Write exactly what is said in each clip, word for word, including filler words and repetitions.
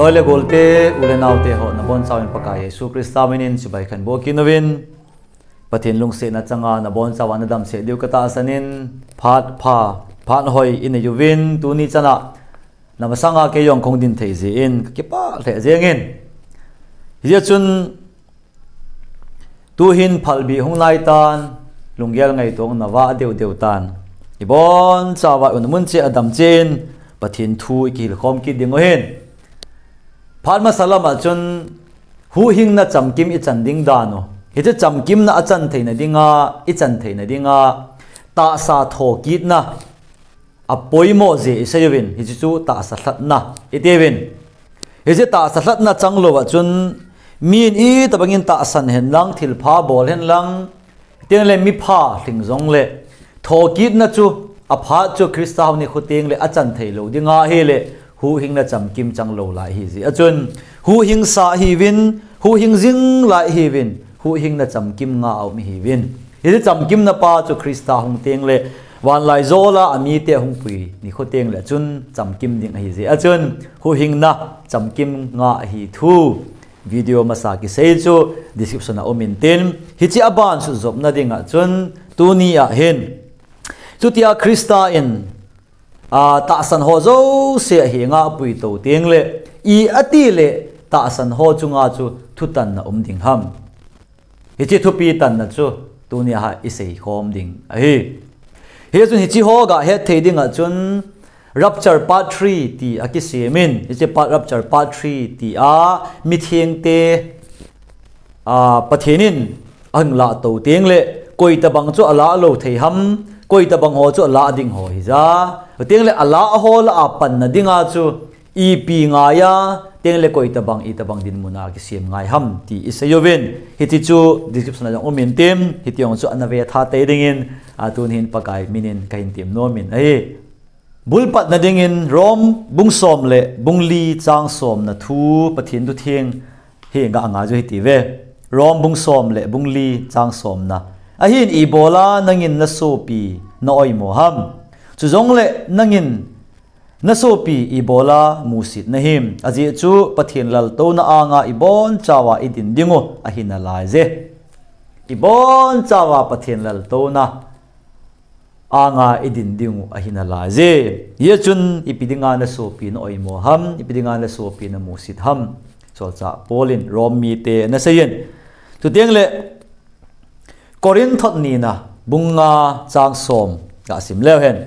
Hoile golte, u le naote ho, nabonchauvin Pakai Jesu Christa minin chibai kahin boh kit uvin, Pathen lungsetna changa nabonchauva nadamsah diu katahsan in, phat pha, phat hoi inei uvin, tuni chana namasanga kei jong kahung din thei jeh in kakipah lheh jengin. Hijeh chun, tuhin phalbi hung nai tan, lunggel ngaito nava deu deu tan, ibonchauva imun cheh a damchen Pathen thu ikihil khom kit diu ahin. Phat masa lama chun huhhingna chamkim ichan ding dan u, hiche chamkimna achan theina dinga, ichan theina dinga tahsa thokitna apoimo jeh isei uvin, hiche chu tahsa lhatna iti uvin. Hiche tahsa lhatna chang louva chun, min itobangin tahsan henlang, thilpha bol henlang, tengle mipha lhing jongle, thokitna chu, aphat chu Christa hung nikho tengle achan thei lou dinga ahile, huhhingna chamkim chang lou lai ahi jeh a chun, huhhingsa ihiuvin, huhhing jing lai ihiuvin, huhhingna chamkim nga aum ihiuvin. Hiche chamkimna pa chu Christa hung tengle, vanlai jola amite hung pui nikho tengle chun chamkim ding ahi jeh a chun, huhhingna chamkim nga ahi thu video masa kisei chu description a um intin, hiche aban sut jopna dinga chun tuni ahin, chutia Christa in, a, tahsan ho jouse ahenga apuitou tengle, i atile tahsan ho chunga chu thutanna um ding ham? Hiche thupi tanna chu tunia isei khom ding ahi. Hichun hiche ho gahet thei dinga chun Rapture Part three ti akisemin, hiche part, Rapture Part three tia mithengte, a, Pathen in ahung lahtou tengle, koitabang chu alah lou thei ham, koitabang ho chu alah ding ho hija, tengle alah ho lah a panna dinga chu ipi ngaiya, tengle koitabang, itobang dinmuna kisem ngai ham ti isei uvin. Hiche chu description a jong um intin, hiti jong chu ana vetha tei dingin, a, tuhin Pakai minin kahin temnom in ahi. Bulpatna dingin Rom bung som le bung li chang somna thu, Pathen thutheng hi ga ngai u hite. Rom bung som le bung li chang somna. Ahin ibola nangin nasopi na-oimo ham? Chujongle nangin nasopi ibola musit nahim? Ajeh chu Pathen laltouna anga ibonchauva idin diu ahi nalaiye. Ibonchauva Pathen laltouna anga idin diu ahi nalaiye. Hichun ipi dinga nasopi na-oimo ham, ipi dinga nasopi namusit ham? Solchah Paul in Rom mite anaseiyin. Chutengle Corinth thot nina bung nga chang som gasim leu hen.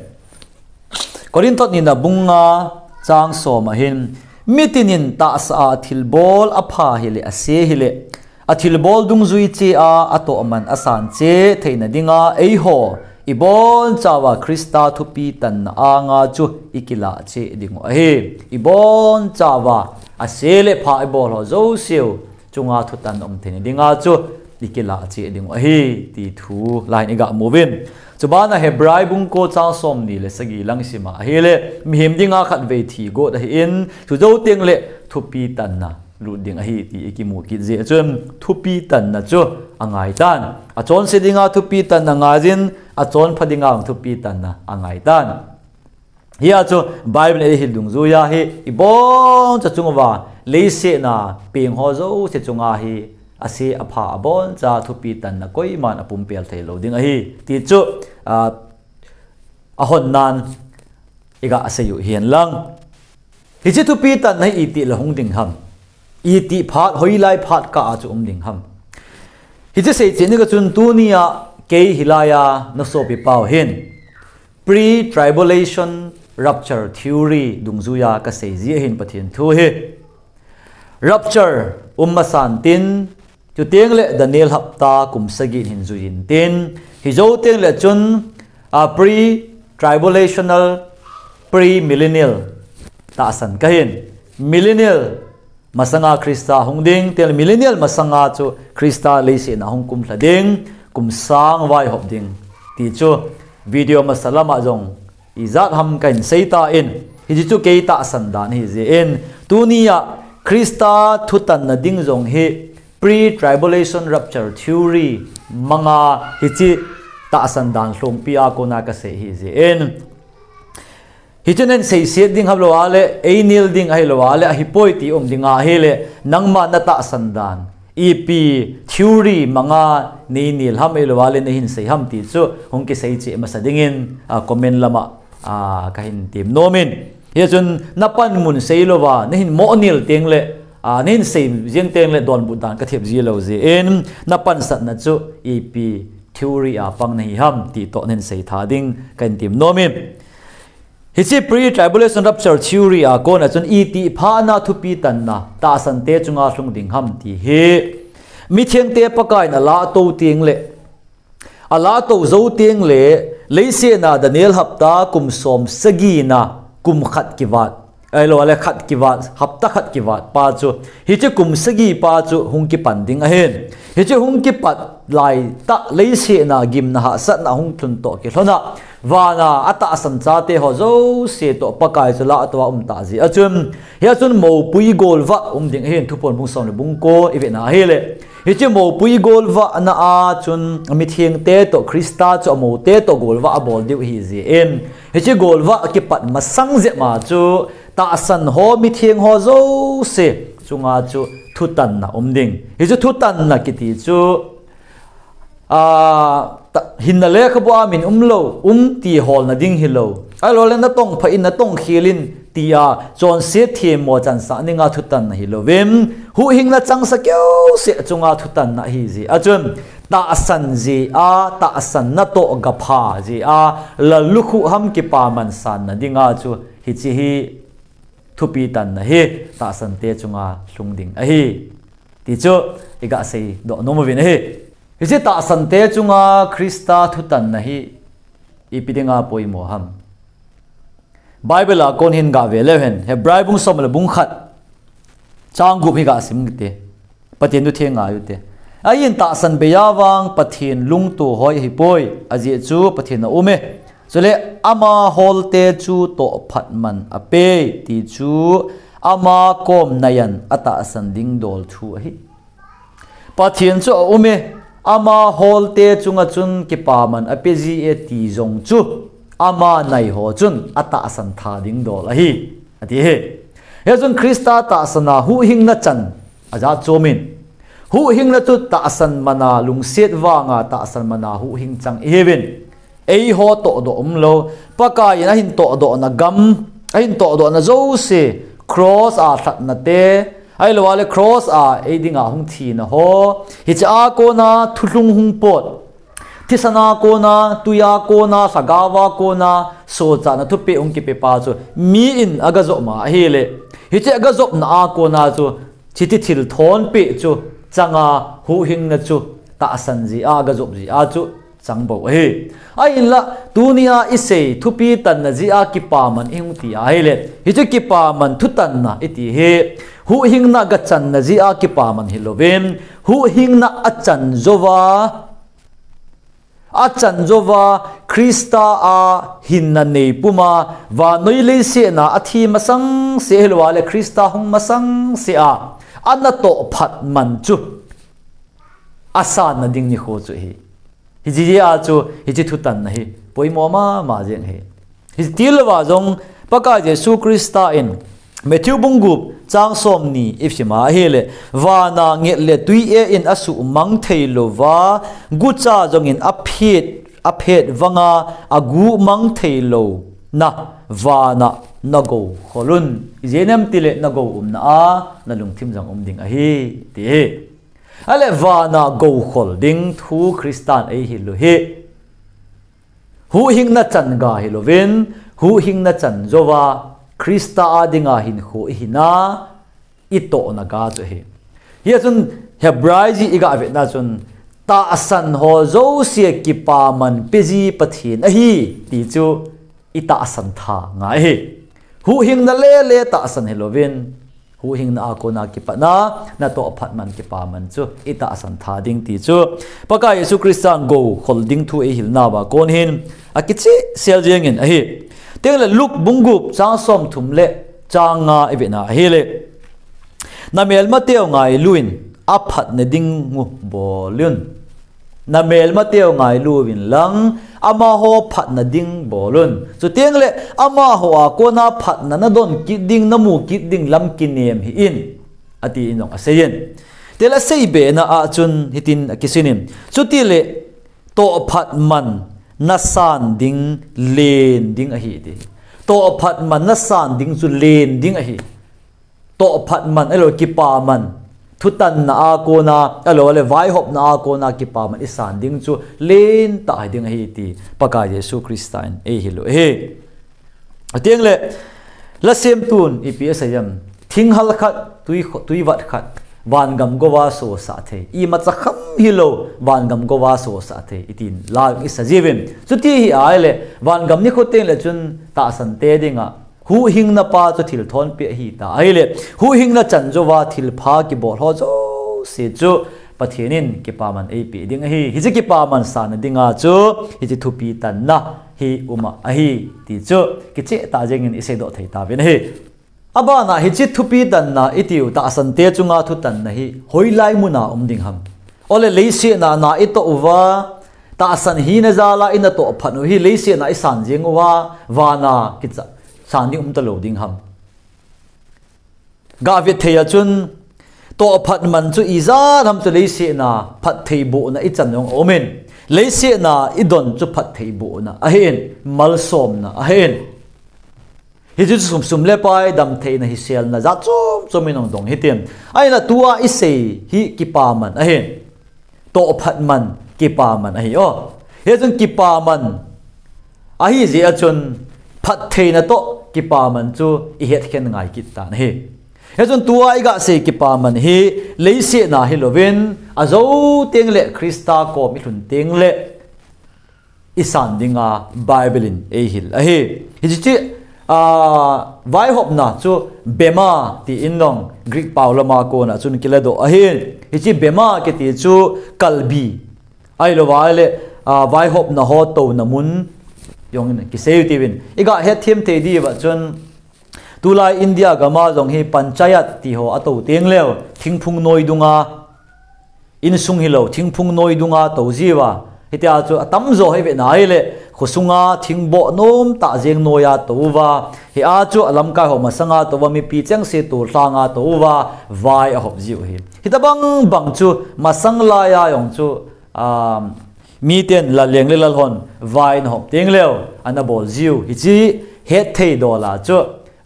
Corinth thot nina bung nga chang som ahin, mitinin tahsa a thilbol apha hile ase hile, athilbol dungjui chea atohman asan cheh theina dinga eiho ibonchauva Christa thupi tanna anga chu ikilah cheh diu ahi. Ibonchauva ase le pha ibol ho jouseu chunga thutan um theina dinga chu ikilah cheh diu ahi ti thu lain iga mu uvin. Chubana Hebrai bung ko chang somni le sagi lang isima ahile, mihem dinga khatvei thi got ahin, chujou tengle thupi tanna lut ding ahi ti ikimu kit jeh a chun thupi tanna chu angai tan. Achonse dinga thupi tanna angaiyin, achonpha dinga thupi tanna angai tan. Hia chu Bible in eihil dungjuiya hi iboncha chunguva leiset a peng ho jouse chunga hi ase apha aboncha thupi tanna koiman apumpel thei lou ding ahi ti chu, a, ahonnan iga seiyu hihen lang. Hiche thupi tanna hi itih le hung ding ham? Itih phat, hoilai phat kah a chu um ding ham? Hiche seicheh ni kah chun tunia kei hilaiya nasopi pau hin pre-tribulation rapture theory dungjuiya kasei ji ahin Pathen thu hi. Rapture um masan tin, chutengle Daniel hapta kum sagi hin jui intin, hijou tengle chun, a, pre-tribulational, pre-millennial tahsan kahin. Millennial masanga Christa hung ding, tengle millennial masanga chu Christa leiset a hung kumlha ding, kum sang vaihop ding ti chu video masa lama jong ijat ham kahin seitan, hiche chu kei tahsan dan ahi jeh in, tunia Christa thutanna ding jong hi pre-tribulation rapture theory manga hiche tahsan dan lhompi a kona kasei ahi jeh in, Hichun nahin seiset ding ham lou a le, ei nel ding ahi lou a le, ahi poi ti um ding ahi le, nangma na tahsan dan ipi theory manga nei nel ham ahi lou a le, nahin sei ham ti chu hung kisei cheh masa dingin, a, comment lama, a, kahin tem nom in. Hichun na panmun sei louva, nahin mo nel teng le, a, nahin sei jeng teng le donbut dan ka thep ji lou jeh in, na pansatna chu ipi theory a pang nahi ham ti toh nahin sei tha ding kahin tem nom in. Hiche pre-tribulation rapture theory a kona chun iti phatna thupi tanna tahsante chunga lhung ding ham ti hi, mithengte Pakaiyin alah to teng le, alah to jou teng le, leiset a Daniel hapta kum som sagi na kum khat kivat, ahilou le khat kivat, hapta khat kivat pa chu, hiche kum sagi pa chu hung kipan ding ahin. Hiche hung kipat lai tah leiset a gimna hahsatna hung lhun toh kilhon a, vana atahsan chate ho jouse toh Pakai chu lah to a um ta jeh a chun, hia chun mopui golvah um ding ahin, Thuphon bung som le bung ko i vena ahile. Hiche mopui golvahna a chun mithengte toh Christa chu amote toh golvah abol diu ahi jeh in, hiche golvah kipat masang jep ma chu tahsan ho, mitheng ho jouse chunga chu thutanna um ding. Hichu thutanna kiti chu, a, ta, hinna lekhabu a min um lou, um ti holna ding hilou. Ahilou le na tongpha in, na tongkhel in tia chonset themmo chansah dinga thutanna hilouvin, huhhingna changsa keuseh chunga thutanna ahi jeh a chun, tahsan jeh a, tahsan natoh gapha jeh a, lallukhuh ham kipaman sanna dinga chu hiche hi thupi tanna hi tahsante chunga lhung ding ahi. Ti chu i gasei doh nom uvin ahi. Hiche tahsante chunga Christa thutanna hi ipi dinga poimo ham? Bible a kon hin gave leu hen, Hebrai bung som le bung khat, chang gup hi gasim ute. Pathen thutheng ngai ute. Ahin tahsan bei a vang Pathen lungto hoi ahipoi, ajeh chu Pathen aume. Chule ama holte chu tohphat man apei, ti chu ama kom naiyan atahsan ding dol thu ahi. Pathen chu aume, ama holte chunga chun kipaman ape ji e ti jong chu, ama nai ho chun atahsan tha ding dol ahi, ati hi. Hichun Christa tahsan a huhhingna chan ajat chom in. Huhhingna chu tahsan mana lungset vanga tahsan mana huhhing chang ihiuvin. Eiho tohdoh umlou, Pakaiyin ahin tohdohna gam, ahin tohdohna jouse, cross a lhatna te, ahilou le cross a ei dinga hung thina ho, hiche a kona thulhung hung pot, thisan a kona, tui a kona, lhagao a kona, sohchatna thupeh hung kipe pa chu, mi in agajop ma ahile, hiche agajopna a kona chu, hiche thil thonpeh chu changa huhhingna chu tahsan jeh a agajop jeh a chu chang bou ahi. Ahinla, tunia isei thupi tanna jeh a kipaman ihung ti ahile, hichu kipaman thutanna iti hi, huhhingna gachanna jeh a kipaman hilouvin, huhhingna achan jouva, achan jouva, Christa a hinna neipuma, vannoi leiset a athi masang seh ahilou le Christa hung masang seh a, ana tohphat man chu asanna ding nikho chu ahi. Hiche jeh a chu, hiche thutanna hi poimo mama jeng ahi. Hiche tilouva jong, Pakai Jesu Christa in, Matthew bung gup, chang somni isim a ahile, vana nget le tui e in asuhmang theilouva, gucha jongin aphet, aphet vanga aguhmang theilouna, vana nagou khol un. Ijeh inem itile nagou umna a, nalungthim jong um ding ahi, ti ahi. Ahile vana gou khol ding thu Christan eihil u hi, huhhingna chan ga hilouvin, huhhingna chan jouva, Christa a dinga hinkho ihina, itohna ga chu ahi. Hichun Hebrai ji iga vetna chun, tahsan ho jouse kipaman peji Pathen ahi, ti chu itahsan tha ngai ahi. Huhhingna lele tahsan hilouvin, huhhingna a kona kipatna, natohphat man kipaman chu itahsan tha ding ti chu, Pakai Jesu Christan gou khol ding thu eihilnauva kon hin, akichehsel jengin ahi. Tengle Luke bung gup chang somthum le chang nga ivena ahile, namelmateu ngailu in, aphatna dingu bol un. Namelmateu ngailu uvin lang, amaho phatna ding bol un. Chuteng le, amaho a kona phatna nadon kit ding, namu kit ding lam kinem hih in, ati in jong asei in. Chuteng le asei bena a chun hitin akisin in. Chuteng le, tohphat man nasan ding len ding ahi ti. Tohphat man nasan ding chu len ding ahi. Tohphat man, ahilou le kipa man. Thutanna a kona, ahilou le vaihopna a kona kipa man isan ding chu lentah hi ding ahi ti Pakai Jesu Christa in eihil u ahi. Chuteng le, lasemtun ipi asei em? Thinghal khat, tui kho-, tuivat khat, vangam gouva sosah thei. Imacha kham hilou, vangam gouva sosah thei. Itin la isa jiuvin. Chuti hi ahile, vangam nikho teng le chun tahsan te dinga huhhingna pa chu thilthonpeh ahita ahile, huhhingna chan jouva thilpha kibol ho jouse chu Pathen in kipaman eipeh ding ahi. Hiche kipaman sanna dinga chu hiche thupi tanna hi um ahi ti chu kicheh tah jengin iseidoh thei tauvin ahi. Abana hiche thupi tanna itiu tahsan te chunga thutanna hi hoilai muna um ding ham? Ole leiset a na itoh uva, tahsan hina jal a ina tohphat u hi leiset a isan jeng uva, vana kicha san ding um talou ding ham? Gavet thei a chun, tohphat man chu ijat ham chu leiset a phattheibohna ichan jong aumin. Leiset a idon chu phattheibohna ahin, malsomna ahin. Hichu sum, sum le pai damtheina hiselna jat chom chom in hung dong hitin. Ahile tua isei hi kipaman ahin. Tohphat man, kipaman ahi o. Hichun kipaman ahi jeh a chun phattheina toh kipaman chu ihetkhen ngai kit tan ahi. Hichun tua igasei kipaman hi leiset a hilouvin, ajou teng le Christa kom ilhun teng le isan dinga Bible in eihil ahi. Hiche, a, vaihopna chu bema ti in jong Greek pao lama kona chun kiladoh ahin. Hiche bema kiti chu kalbi. Ahilouva ahile, a, vaihopna ho touna mun jong in kisei u tivin. Igahet them thei diuva chun tulai India gama jong hi panchayat ti ho atou teng leu, thingphung noi dunga, insung hilou, thingphung noi dunga tou jiuva. Hitia chu atamjo hi vena ahile, khosunga thingboh nomtah jeng noiya tou uva. Hia chu alamkai ho masanga tou uva, mipi chengse tolhanga tou uva, vai ahop jiu hi. Hitobang bang chu masang laiya jong chu, um, miten lalleng le lalhon vai ana hop teng leu, ana bol jiu. Hiche hetthei dola chu,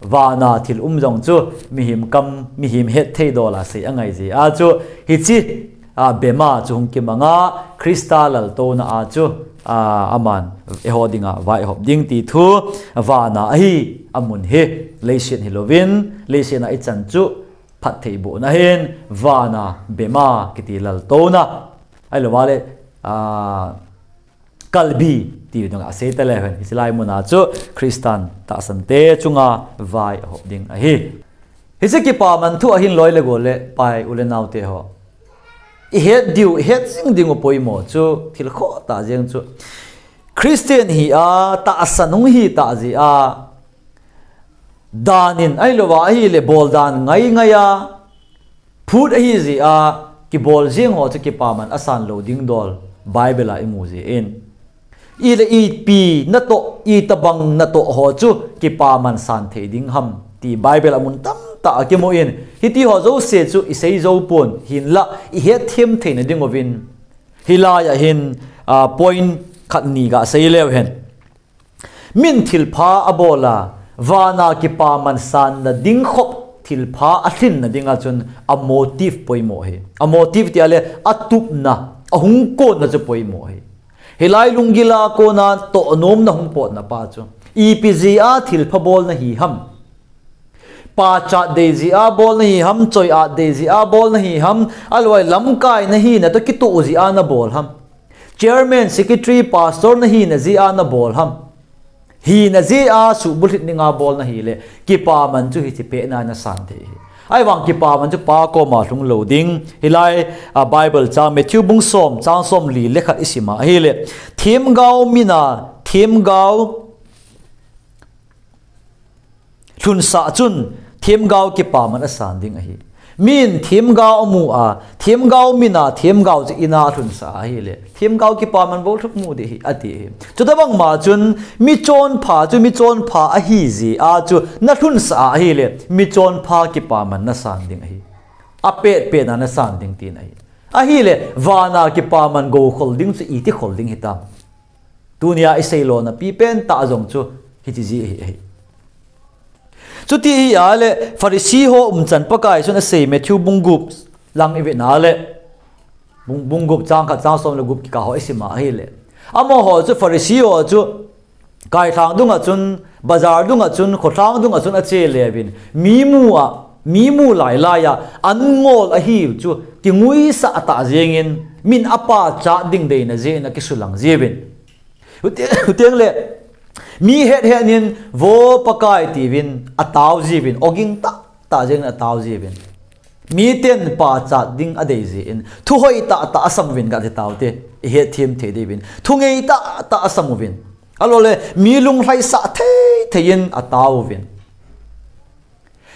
vana thil um jong chu, mihem kam, mihem hetthei dola sei angai jeh a chu, hiche, a, bema chu hung kimanga, Christa laltouna a chu, a, aman eiho dinga vai hop ding ti thu, vana ahi, amun hi, leiset hilouvin, leiset a ichan chu, phattheibohna ahin, vana bema kiti laltouna. Ahilouva le, a, kalbi ti dinga asei taleu hen. Hiche lai muna chu Christan tahsan te chunga vai ahop ding ahi. Hiche kipaman thu ahin loi le gol le pai u le nao te ho. Ihet diu, ihet jing dingu poimo chu thil khoh tah jeng chu. Christian hia tahsan hung hitah jeh a, danin ahilouva ahile bol dan ngai ngai a, phut ahi jeh a, kibol jeng ho chu kipaman asan lou ding dol Bible a imu jeh in. Ile ipi natoh, itobang natoh ho chu kipaman san thei ding ham ti Bible a mun tamtah akimu in. Hiti ho jouse chu isei jou pon hinlah ihet them theina dinguvin. Hilai a hin, a, point khat ni gasei leu hen. Min thilpha abol a, vana kipaman sanna ding khop thilpha alhinna dinga chun a motive poimo ahi. A motive tia le atupna, ahung konna chu poimo ahi. Hilai lunggil a kona tohnomna hung potna pa chu. Ipi jeh a thilpha bol nahi ham. Pachat dei jeh a bol nahi ham, choi-at dei jeh a bol nahi ham, ahilouleh lamkai nahina toh kitoh jeh a nabol ham. Chairman, secretary, pastor nahina jeh a nabol ham. Hina jeh a suhbulhit dinga bol nahile, kipaman chu hiche pet a nasan thei ahi. Ahivang kipaman chu Pa koma lhung lou ding. Hilai a Bible chang Matthew bung som, chang somli le khat isim a ahile, themgao min a, themgao lhunsah chun themgao kipaman asan ding ahi. Min themgao amu a, themgao min a, themgao chu in a alhunsah ahile, themgao kipaman bou lhuk mu ding ahi, ati hi. Chuti bang ma chun, michonpha chu michonpha ahi jeh a chu nalhunsah ahile, michonpha kipaman nasan ding ahi. Apet pet na nasan ding tina ahi. Ahile, vana kipaman gou khol ding chu iti khol ding hitam. Tunia isei lona pipen tah jong chu hiche jeh hi ahi. Chuti hi ahile, Pharisee ho umchan Pakai chun asei Matthew bung gup lang ivet na le, bung, bung gup chang khat chang som le gup kikah ho isim a ahile, amaho chu Pharisee ho chu kaithang dunga chun, bazar dunga chun, khothang dunga chun ache le uvin, mi mu a, mi mu lai lai a, an ngol ahi chu kinguisah tah jengin, min apachat ding deina jeh in akisulang jiuvin. Huteng le, mi het het in, vo Pakai tiuvin, atao jiuvin, oging tah tah jengin atao jiuvin. Miten pachat ding adei jeh in, thu hoi tah tah asam uvin kati taute, ihet them thei diuvin. Thu ngei tah tah asam uvin. Ahilou le, mi lunglhaisah thei thei in atao uvin.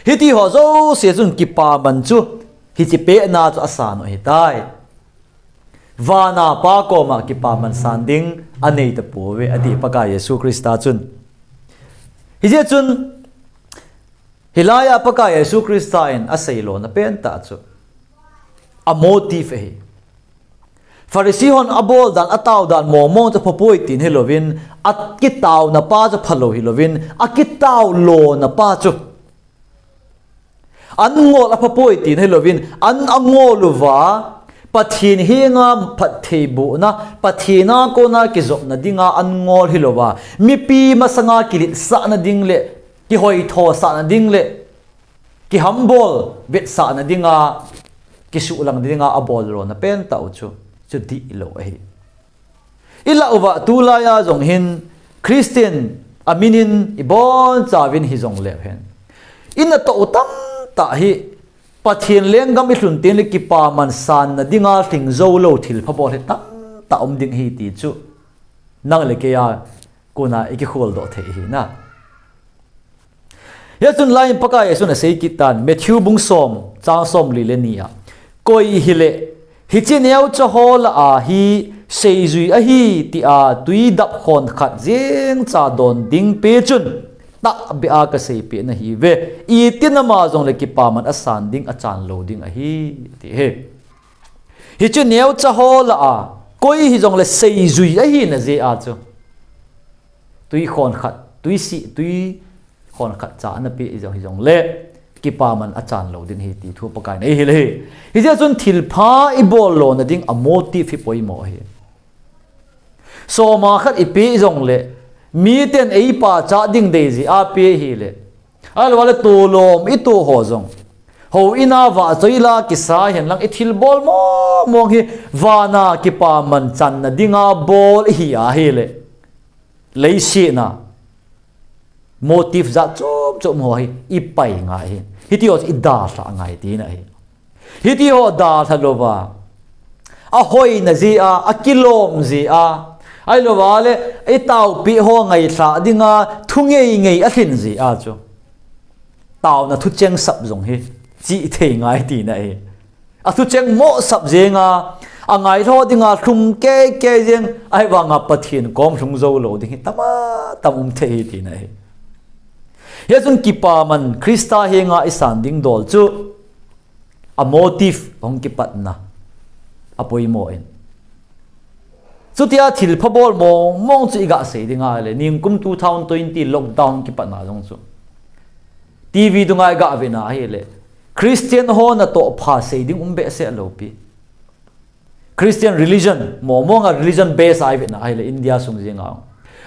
Hiti ho jouse chun kipaman chu, hiche pet na chu asan u ahitai. Vana Pa koma kipaman san ding anei tapouve, ati Pakai Jesu Christa chun. Hijeh chun, hilai a Pakai Jesu Christa in asei lona pen tah chu, a motive ahi. Pharisee hon abol dan, atao dan mong mong chu phapoi tin hilouvin, akitaona pa chu phalou hilouvin, akitao lona pa chu an ngol aphapoi tin hilouvin, an angol uva, Pathen henga phattheibohna, Pathen a kona kijopna dinga an ngol hilouva, mipi masanga kiletsahna ding le, kihoithosahna ding le, kihambol vetsahna dinga, kisuhlang dinga abol lona pen tah u chu, chu dihlou ahi. Ilah uva tulai a jong hin Christian amin in ibonchauvin hijong leu hen, inatoh u tamtah hi Pathen lenggam ilhun teng le kipaman sanna dinga lhing jou lou thilpha bol hi tamtah um ding ahi ti chu nang le kei a kona ikikhol doh thei ahi na. Hia chun lai in Pakai Jesun asei kit tan, Matthew bung som, chang somli le ni a. Koi hile, hiche neocha ho lah a hi seijui ahi tia tui dap khon khat jengcha don ding pe chun, tahbeh a kaseipeh nahiuve, itin ama jongle kipaman asan ding achan lou ding ahi, ati hi. Hiche neocha ho lah a, koi hijongle seijui ahina jeh a chu, tui khon khat, tui si, tui khon khat cha ana peh jong hijongle, kipaman achan lou ding ahi ti thu Pakai in eihil ahi. Hijeh chun thilpha ibol lona ding a motive hi poimo ahi. Soma khat ipeh jongle, miten eipachat ding dei jeh a pe ahile, ahilou le tolom ito ho jong, houin a vahchoi la kisa hen lang ithilbol mong mong hi vana kipaman channa dinga bol ihi ahile, leiset a motive jat chom chom ho hi ipai ngai ahi. Hiti ho chu idalhah ngai tina ahi. Hiti ho dalha louva, ahoina jeh a, akilom jeh a, ahilouva le, itaopeh ho ngailhah dinga thu ngei ngei alhin jeh a chu, taona thucheng sap jong hi chihthei ngai tina ahi. Athucheng mo sap jenga, angailho dinga lhum kei kei jeng, ahivanga Pathen kom lhung jou lou ding hi tama tam um thei ahi tina ahi. Hia chun kipaman Christa henga isan ding dol chu, a motive hung kipatna apoimo in. Chutia thilpha bol mong mong chu iga sei ding ahile, ningkum two thousand twenty lockdown kipatna jong chu, TV dunga iga vetna ahile, Christian ho natoh pha sei ding um behseh lou pi. Christian religion, mong mong a religion base a ivetna ahile, India sung jenga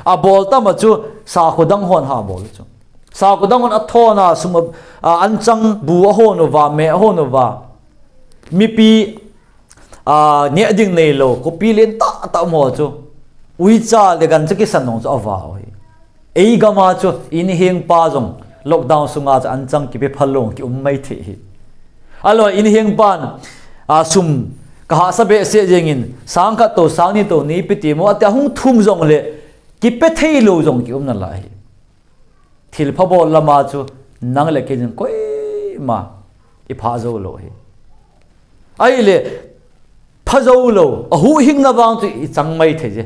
abol tama chu sakho dang hon ha bol chu. Sakho dang hon athona sum a, a, anchang bu ahon uva, meh ahon uva, mipi, a, neh ding neilou, khopi lentah tah um ho chu, uicha le gancha kisan nung chu avah u ahi. Eigam a chu, inhengpa jong lockdown sunga chu anchang kipe phalou kium mai thei ahi. Ahilou, inhengpan, a, sum kahahsa behseh jengin, sang khat tou, sang ni tou neipe temo, atia hung thum jongle, kipe theilou jong kium nalai ahi. Thilpha bol lama chu, nang le kei jong koima I pha jou lou hi. Ahile, pha jou lou, a huhhingna vang chu i chang mai thei je.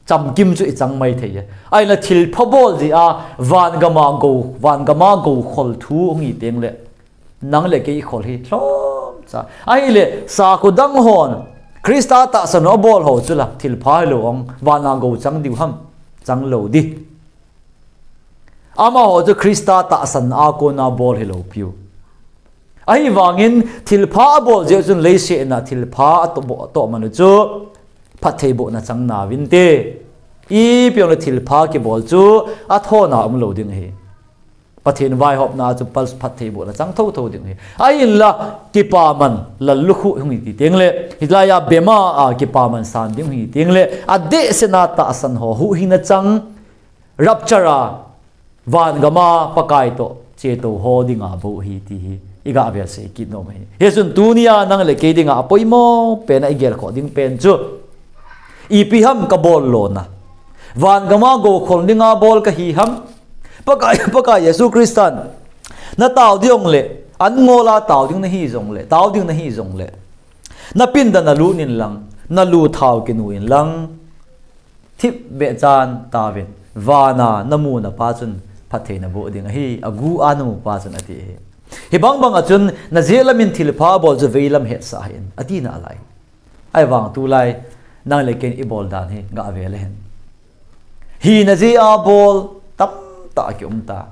Chamkim chu i chang mai thei je. Ahile thilpha bol jeh a, van gam a go, van gam a go khol thu hung hi teng le. Nang le kei i khol hi lhom cha. Ahile, sakhu dang hon, Krista tahsan a bol ho chu la, thilpha hi lou ong, van a go chang diu ham, chang lou di. Amaho chu Krista tahsan a kona bol hi lou piu. Ahivangin thilpha a bol jeh chun leiset a thilpha a to, to man u chu phattheibohna chang nauvin te. Ipi ong le thilpha kibol chu a thona um lou ding hi. Pathen vaihopna chu pal phattheibohna chang thotho ding hi. Ahinla kipaman lallukhuh hung hi ti teng le. Hilai a bema a kipaman san ding hi teng le. A dehset a tahsan ho huhhingna chang. Rapture a, van gam a Pakai toh chetou ho dinga bou hi ti hi, i gah vel sei kit nom hi. Hichun tunia nang le kei dinga a poimo pen a i gelkhoh ding pen chu, ipi ham ka bol lona. Van gam a go khol dinga bol ka hi ham. Pakai, Pakai Jesu Christan, na tao ding le, an ngol a tao ding na hi jong le, tao ding na hi jong le. Na pindan a lut in lang, na lu thao kinu in lang. Thip beh chan tauvin, van a na mu na pa chun phatthei na boh ding ahi, a gu a na mu pa chun ati hi. Hibang bang a chun na jeh lam in thilpha bol chu veilam hetsah hih in, ati nalai. Ahivang tulai, nang le kei in i bol dan hi, gah ve le hen. Hina jeh a bol tamtah a ki um ta.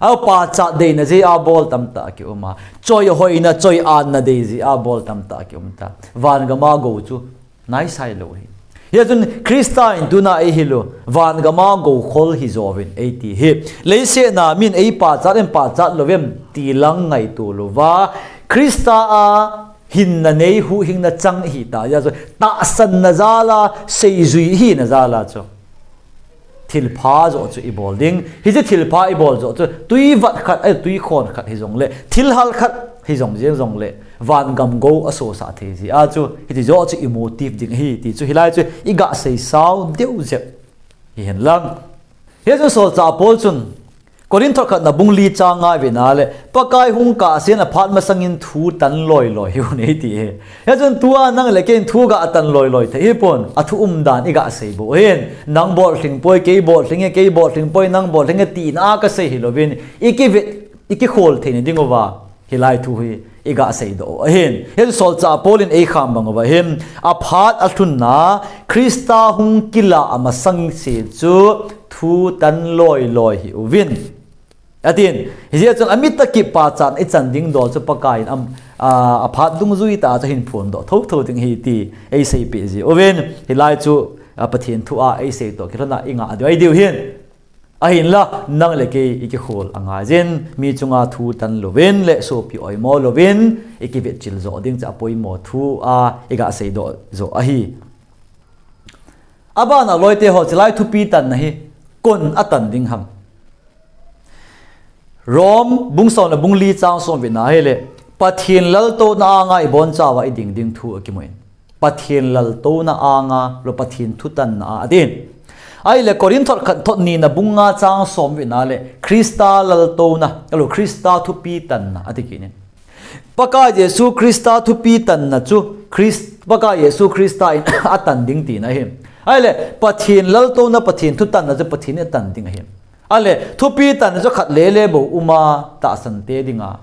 Aw pachat deina jeh a bol tamtah a ki um a. Choi hoina, choi anna dei jeh a bol tamtah a ki um ta. Van gam a go chu naisai lou hi. Hichun Krista in tuna ei hil u, van gam a go khol hi jouvin ei ti hi. Leiset a min ei pachat em pachat lou em ti lang ngaito lou va. Krista a hinna nei huhhingna chang hi ta. Hichu tahsanna jal a seijui hina jal a chu. Thilpha joh chu i bol ding. Hiche thilpha i bol joh chu tui vat khat, ai, tui khon khat hi jong le, thil hal khat hi jong jeng jong le, van gam go a sosah thei jeh a chu, hiche joh chu i motive ding hi ti chu hilai chu i gah sei sao deu jep hi hen lang. Hichun solchah Paul chun, Corinth thot khatna bung li chang nga vena le, Pakai hung kahsen a phat masangin thu tan loi loi hi u nei ti hi. Hichun tua nang le kei in thu gah tan loi loi thei hi pon, a thu umdan i gah sei bou hin. Nang bol hing poi, kei bol hing e, kei bol hing poi, nang bol hing e, tina ka sei hi louvin, i kivet, i kikhol theina ding uva, hilai thu hi i gah sei doh u ahin. Hichu solchah Paul in ei kham bang uva hin, a phat a lhunna, Krista hung kila a masang se chu thu tan loi loi hi uvin. Atin, hijeh chun a mit a kipachat i chan ding dol chu Pakai in am, a, a phat dungjui tah chu hin phondoh thotho ding hi ti ei seipeh ji uvin, hilai chu, a, Pathen thu a ei sei toh kilhon a i ngah diu ahi diu hin. Ahinla, nang le kei i kikhol angai jin, mi chunga thu tan louvin le sopi oimo louvin, i kivetchil joh ding chu a poimo thu a i gah sei doh joh ahi. Abana loite ho, chulai thupi tanna hi koin a tan ding ham. Rom bung som le bung li chang som vena ahile, Pathen laltouna anga i bonchauva i ding ding thu akimun. Pathen laltouna anga, lo Pathen thutanna a, atin. Ahile Corinth thot khat thot nina bung nga chang som vena le, Krista laltouna, lo Krista thupi tanna, ati kit in. Pakai Jesu Krista thupi tanna chu Christ, Pakai Jesu Krista in a tan ding tina ahi. Ahile, Pathen laltouna, Pathen thutanna chu Pathen in a tan ding ahi. Ahile, thupi tanna chu khat lele bou uma tahsan te dinga.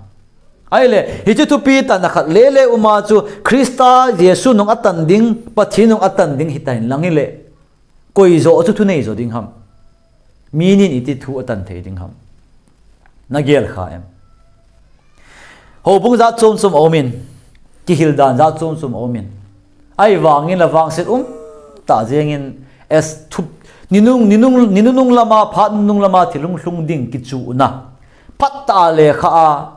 Ahile, hiche thupi tanna khat lele uma chu Krista Jesu nung a tan ding, Pathen nung a tan ding hita hen lang hile. Koi joh chu thunei jo ding ham. Mi nin iti thu a tan thei ding ham. Na gel kha em. Houbung jat chom chom a um in, kihil dan jat chom chom a um in. Ahivangin la vangset um tah jengin es thup, ninung, ninung, ninunung lama, phat nunung lama thil hung lhung ding kichuhna. Phat tah a lekha a,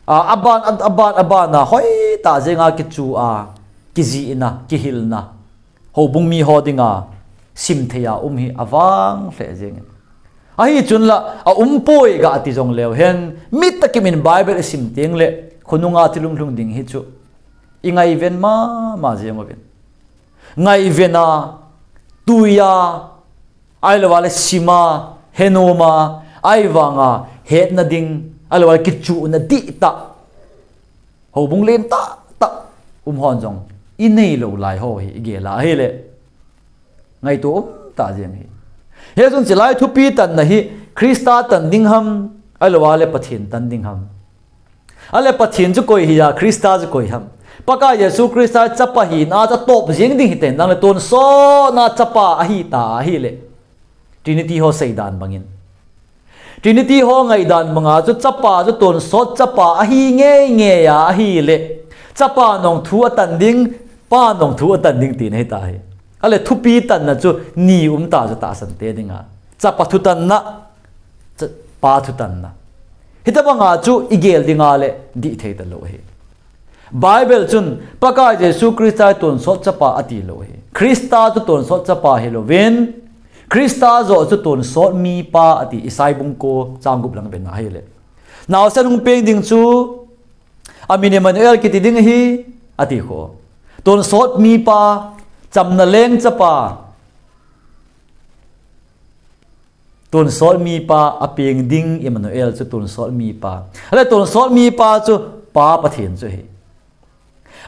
a, aban, a, aban, aban a, hoi tah jenga kichuh a, kijihna, kihilna. Houbung mi ho dinga, sim thei a um hi avang lheh jengin. Ahi chun la, a um poi gah ti jong leu hen, mit takim in Bible i sim teng le, khonunga thil hung lhung ding hi chu. I ngaiven mama jeng uvin. Ngaiven a, tui a, ahilou le sim a, henom a, ahivanga, hetna ding, Ahilou le kichuhna dihtah, houbung lentah tah um hon jong inei lou lai ho hi igel a ahile, ngaito um tah jeng hi. Hijeh chun hilai thupi tanna hi Christa tan ding ham, ahilou le Pathen tan ding ham? Ahile Pathen chu koi hia, Christa chu koi ham? Pakai Jesu Christa Chapa hina chu atop jeng ding hiten lang le, tonsotna Chapa ahita ahile, Trinity ho seidan bangin, Trinity ho ngaidan banga chu Chapa chu tonsot Chapa ahi ngeingei a ahile, Chapa nong thu atan ding, Pa nong thu atan ding tina hita hi. Ahile thupi tanna chu ni um ta chu tahsan te dinga, Chapa thutanna, Cha-, Pa thutanna. Hitobanga chu igel dinga le dih thei talou hi. Bible chun Pakai Jesu Christa tonsot Chapa atilou hi. Christa chu tonsot Chapa hilouvin, Christa joh chu tonsot mipa ati, Isai bung ko chang gup lang vena ahile. Naosen hung peng ding chu amin Emmanuel kiti ding ahi, ati kho. Tonsot mipa, chamna leng chapa, tonsot mipa apeng ding Emmanuel chu tonsot mipa. Ahile tonsot mipa chu Pa Pathen chu ahi.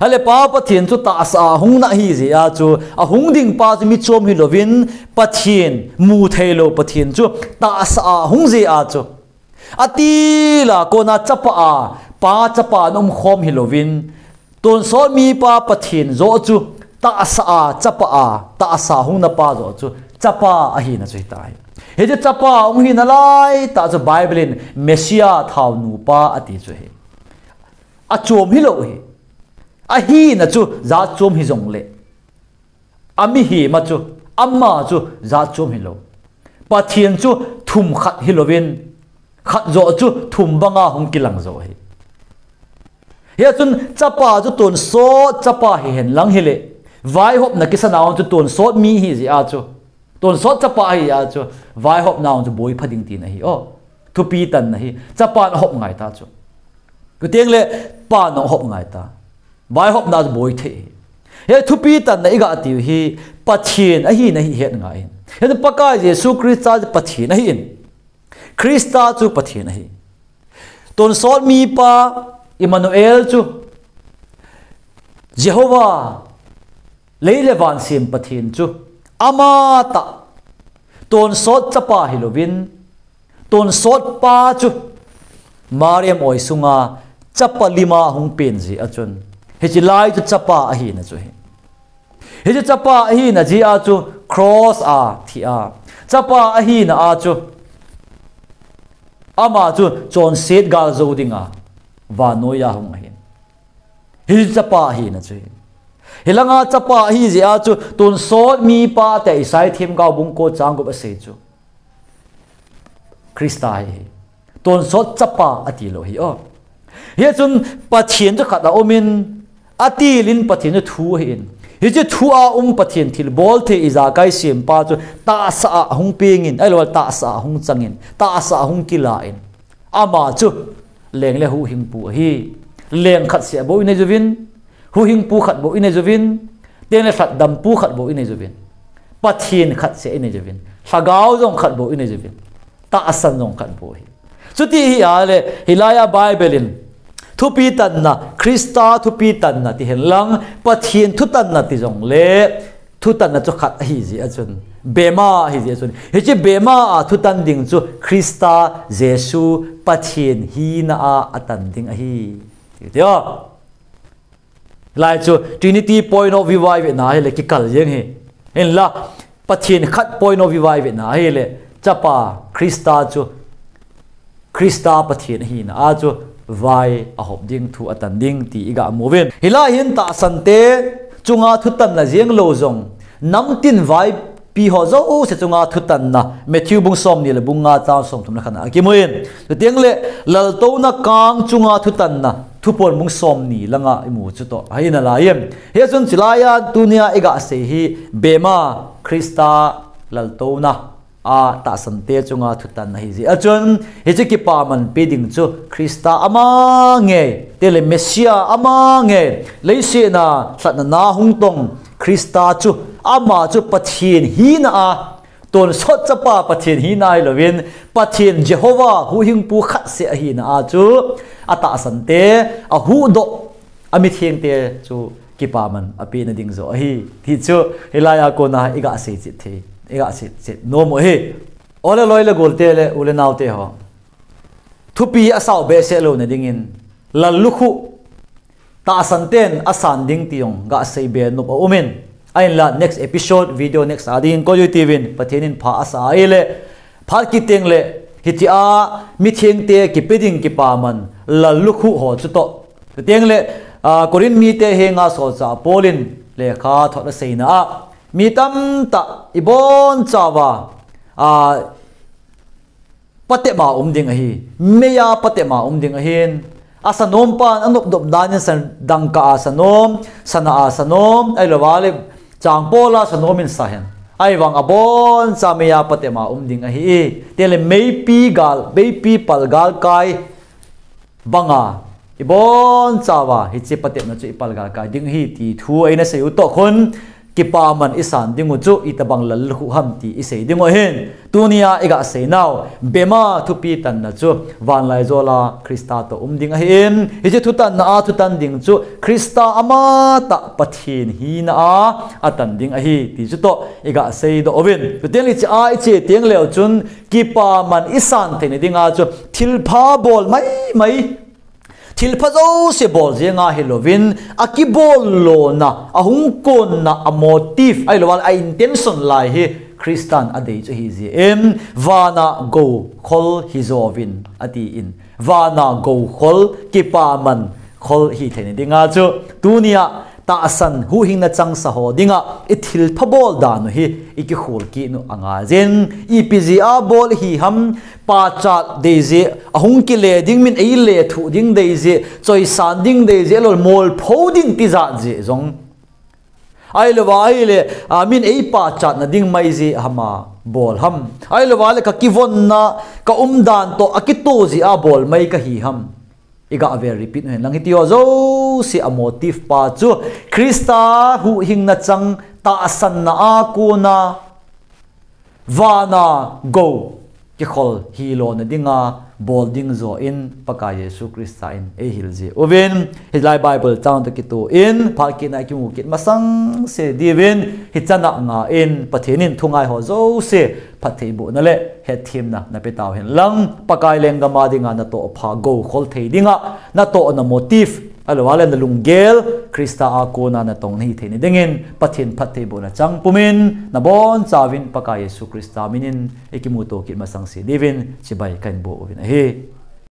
Ahile Pa Pathen chu tahsa a hung na ahi jeh a chu, ahung ding Pa chu michom hilouvin, Pathen, mu theilou Pathen chu tahsa a hung jeh a chu, atil a kona Chapa a, Pa Chapa ana umkhom hilouvin, tonsot mipa Pathen joh chu tahsa a Chapa a, tahsa hung na Pa joh chu Chapa ahina chu hita hi. Hiche Chapa hung hina laitah chu Bible in Messiah, thaonu pa ati chu hi. Achom hilou hi. Ahina chu jat chom hijongle, amihema chu, ama chu jat chom hilou. Pathen chu thum khat hilouvin, khat joh chu thum banga hung kilang jo hi. Hijeh chun Chapa chu tonsot Chapa hihen lang hile, vaihopna kisan a chu tonsot mi ahi jeh a chu, tonsot Chapa ahi a chu, vaihopna chu boipha ding tina ahi. O, thupi tanna hi Chapan ahop ngai ta chu, chuteng le Pan ahop ngai ta. Vaihopna chu boi thei hi. Hi thupi tanna iga tiu hi, Pathen ahina hi het ngai in. Hiche Pakai Jesu Christa chu Pathen ahin, Christa chu Pathen ahi. Tonsot mipa Emmanuel chu, Jehovah, lei le van sem Pathen chu, amatah, tonsot Chapa hilouvin, tonsot Pa chu Mariam oi sunga Chapa lima hung pen jeh a chun, hiche lai chu Chapa ahina chu hi. Hiche Chapa ahina jeh a chu cross a thi a, Chapa ahina a chu, ama chu chonset gal jou dinga vannoiya hung ahin. Hiche Chapa ahina chu hi. Hilanga Chapa ahi jeh a chu tonsot mipa tia Isai themgao bung ko chang gup asei chu, Christa ahi. Tonsot Chapa atilou hi o. Hijeh chun Pathen chu khat aumin, atilin Pathen chu thu ahin. Hiche thu a um Pathen thilbol thei ijakai sempa chu tahsa a hung pengin, ahilou le tahsa a hung changin, tahsa a hung kilan, ama chu leng le huhhingpu ahi. Leng khat seh bou inei jouvin, huhhingpu khat bou inei jouvin, chuteng le lhatdampu khat bou inei jouvin, Pathen khat seh inei jouvin, Lhagao jong khat bou inei jouvin, tahsan jong khat bou ahi. Chuti hi ahile, hilai a Bible in thupi tanna, Christa thupi tanna ti hen lang, Pathen thutanna ti jongle, thutanna chu khat ahi jeh a chun, bema ahi jeh a chun, hiche bema a thutan ding chu Christa Jesu Pathen hina a atan ding ahi, ti tia. Lai chu Trinity point of view a ivetna ahile kikal jeng hi. Hinla, Pathen khat point of view a ivetna ahile, Chapa Christa chu, Christa Pathen ahina a chu vai ahop ding, thu atan ding ti iga mu uvin. Hilai hin tahsan te chunga thutanna jeng lou jong, namtin vaipi ho jouse chunga thutanna, Matthew bung somni le bung nga chang somthum le khat na akimun. Chuteng le laltouna kang chunga thutanna, Thuphon bung somni langa imu chu toh ahi nalai em. Hijeh chun hilai a tunia iga sei hi bema, Christa, laltouna a tahsan te chunga thutanna ahi jeh a chun, hiche kipaman pe ding chu Christa ama ngei, chuteng le Messiah ama ngei, leiset a lhatna na hung tong Christa chu, ama chu Pathen hina a Tonsot Chapa Pathen hina hilouvin, Pathen Jehovah huhhingpu khat seh ahina a chu, atahsan te, ahuhdoh, amitheng te chu kipaman apeh nading joh ahi. Ti chu, hilai a kona iga sei chet thei, iga sei chet nom u ahi. Ole loi le gol te le u le nao te ho. Thupi asao behseh lou nadingin, lallukhuh, tahsan ten asan ding ti jong ga sei be nop aumin. Ahinla next episode, video next a dingin koi tivin, Pathen in pha asa ahile, phat kit teng le, hitia mitheng te kipe ding kipaman, lallukhuh ho chutoh. Chuteng le, a, Corinth mite henga solchah Paul in lekha thot aseina a, mi tamtah ibon chauva, a, patepma um ding ahi, meiya patepma um ding ahin, asanom pan anopnop danin san dangka a sanom, sana a sanom, ahilouva le changpol a sanom in sa hen. Ahivang abon cha meiya patepma um ding ahi. Tele meipi gal, meipi pal galkai banga, ibon chauva, hiche patepna chu ipal galkai ding ahi ti thu eina sei u toh khun, kipaman isan ding u chu itobang lallukhuh ham ti isei ding u ahin. Tunia iga seinau, bema thupi tanna chu, vanlaijol a Christa toh um ding ahin. Hiche thutanna a thutan ding chu, Christa amatah Pathen hina a atan ding ahi ti chutoh iga seidoh uvin. Chuteng le hiche a iche teng leu chun, kipaman isan theina dinga chu, thilpha bol maimai, thilpha jouse bol jenga hilouvin, akibol lona, ahung konna, a motive, ahilouva le a intention lai hi Christan adei chu ahijeh in, vana gou khol hijouvin, atin, vana gou khol, kipaman khol hitheina dinga chu, tunia tahsan huhhingna changsa ho dinga, ithilpha bol dan u hi, ikikhol kit u angaiyin, ipi jeh a bol ihi ham, pachat deijeh, ahung kile ding, min eilethuh ding deijeh, choisan ding deijeh, lol molpho ding tijat jeh jong. Ahilouva ahile, a, min eipachatna ding mai jeh hama bol ham. Ahilouva le kakivonna, kaumdan toh akitoh jeh a bol mai kahi ham. Iga vel repeat u hen lang, hitiho jouse a motive pa chu Christa huhhingna chang tahsanna a kona vana gou kikhol hilona dinga bol ding joh in Pakai Jesu Christa in eihil jeh uvin, hilai Bible chang toh kitoh in, phat kitna ikimu kit masang se diuvin, hichan a ngan Pathen in thungai ho jouse phattheibohna le hetthemna napeh tauhen lang, Pakai lenggam a dinga natoh pha gou khol thei dinga, natohna motive, ahilouva le nalunggel, Christa a kona natong nahi theina dingin, Pathen phattheibohna chang pumin, nabonchauvin Pakai Jesu Christa minin, ikimuto kit masang se diuvin, chibai kahin boh uvin ahi.